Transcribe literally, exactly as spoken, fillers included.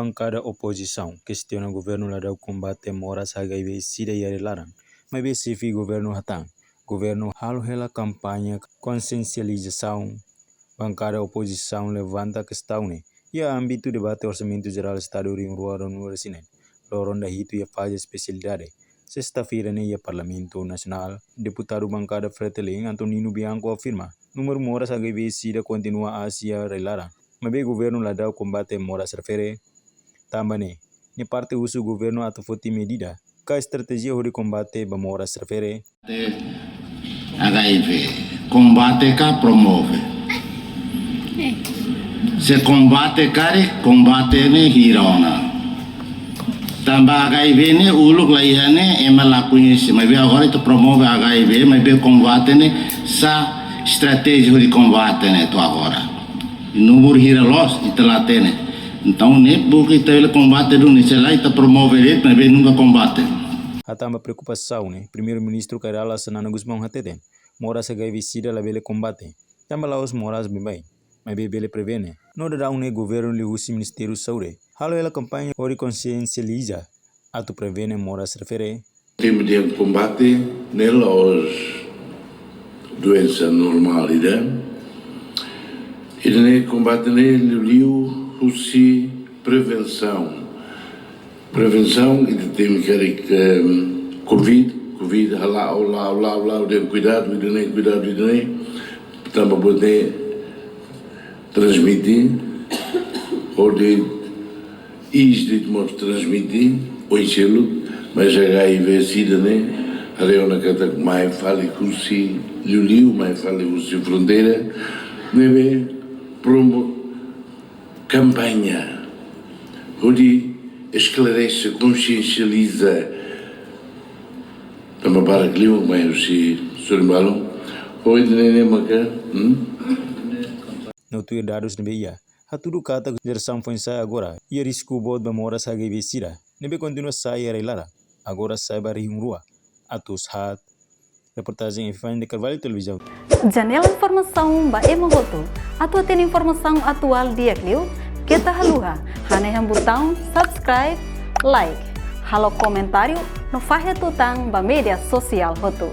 Bankada opozisaun kestiona governu la dau kombate moras H I V sida iha rai-laran. Maibé xefe governu hatán, governu halo hela kampaña konsiensializasaun. Bankada opozisaun levanta kestaun ne'e iha ámbitu debate Orsamentu Jerál Estadu rihun rua ruanulu-resin-neen, loron dahitu iha faze espesialidade. Sesta-feira ne'e iha Parlamentu Nasionál, deputadu bankada Fretilin, Antonino Bianco, afirma númeru moras H I V sida kontinua aas iha rai-laran, maibé governu la dau kombate moras refere. Tanba ne'e, nia parte husu governu atu foti medida ka estratéjia hodi kombate ba moras refere. H I V, kombate ka promove? Se kombate karik, kombate ne'e hira ona. Tanba H I V ne'e uluk la iha ne'e ema la koñese, maibé agora ita promove H I V, maibé kombate ne'e sá estratéjia hodi kombate ne'e to'o agora. Númeru hira loos ita la hatene. Entaun ne'e buka ita bele kombate duni, se lae ita promove de'it, maibé nunka kombate. Hatán ba preokupasaun ne'e, Primeiru-Ministru Kay Rala Xanana Gusmão hateten, moras H I V sida labele kombate, tanba la'ós moras baibain, maibé bele prevene. No daudaun ne'e governu liuhusi Ministériu Saúde halo hela kampaña hodi konsiensializa atu prevene moras refere. Temos de kombate ne'e la'ós doensa normál ida. Ida-ne'e kombate ne'e liuliu husi prevensaun. Prevensaun, ita temi karik, ehm, Covid, Covid, hala'o, la'o, la'o, la'o, dehan kuidadu ida-ne'e, kuidadu ida-ne'e, tanba buat ne'e transmite, hodi iis de'it mós transmite, oin seluk, mas H I V sida ne'e, haree ona katak mai fali husi, liuliu mai fali husi fronteira, ne'ebé promo-, kampaña hodi esklarese, konsiensializa, tanba barak liu mai husi sorin balun, ho ida-ne'e ne'e maka, hmm? No tuir dadus ne'ebé iha, hatudu katak jerasaun foin-sa'e agora iha risku boot ba moras H I V sida, ne'ebé kontinua sa'e iha rai-laran, agora sa'e ba rihun rua atus haat. Reportajen Epifânio de Carvalho, Televizaun. Janela informasaun ba ema hotu. Atu hatene informasaun atuál di'ak liu, keta haluha hanehan butaun subscribe, like, halo komentáriu no fahe tutan ba média sosiál hotu.